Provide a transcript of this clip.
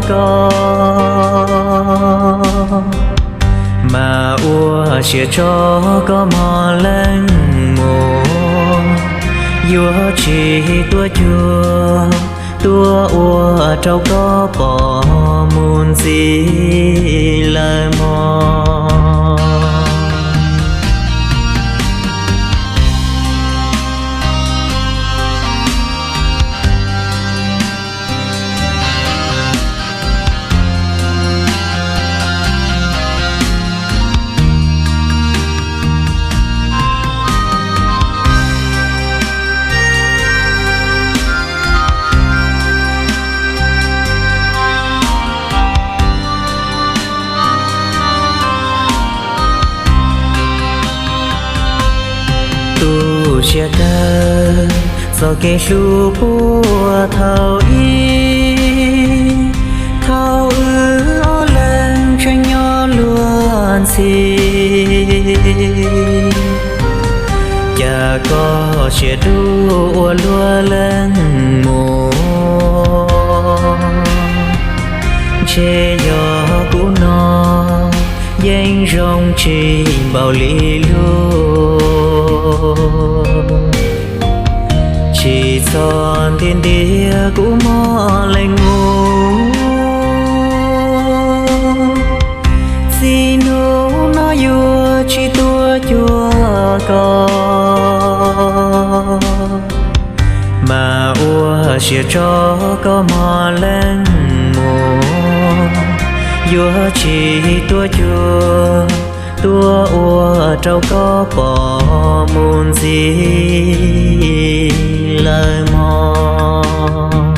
koj, mas ua siab tso koj mog leej muam, yuav tsis tuaj cuag tuaj ua rau koj pom mus ntxiv lawm mog. Tu siab kawg txoj kev hlub puag thaum ub, thaum wb ob leeg tseem nyob luag ntxhi. Cas koj siab dub ua luaj leej muam, ntshe yog kuv no yeej zoo tsis npaum li luag. Tsis txhob ntiag ntiag kuv mog leej muam, txij hnub no yuav tsis tuaj cuag koj, mas ua siab tso koj mog leej muam, yuav tsis tuaj cuag tuaj ua rau koj pom mus ntxiv lawm mog.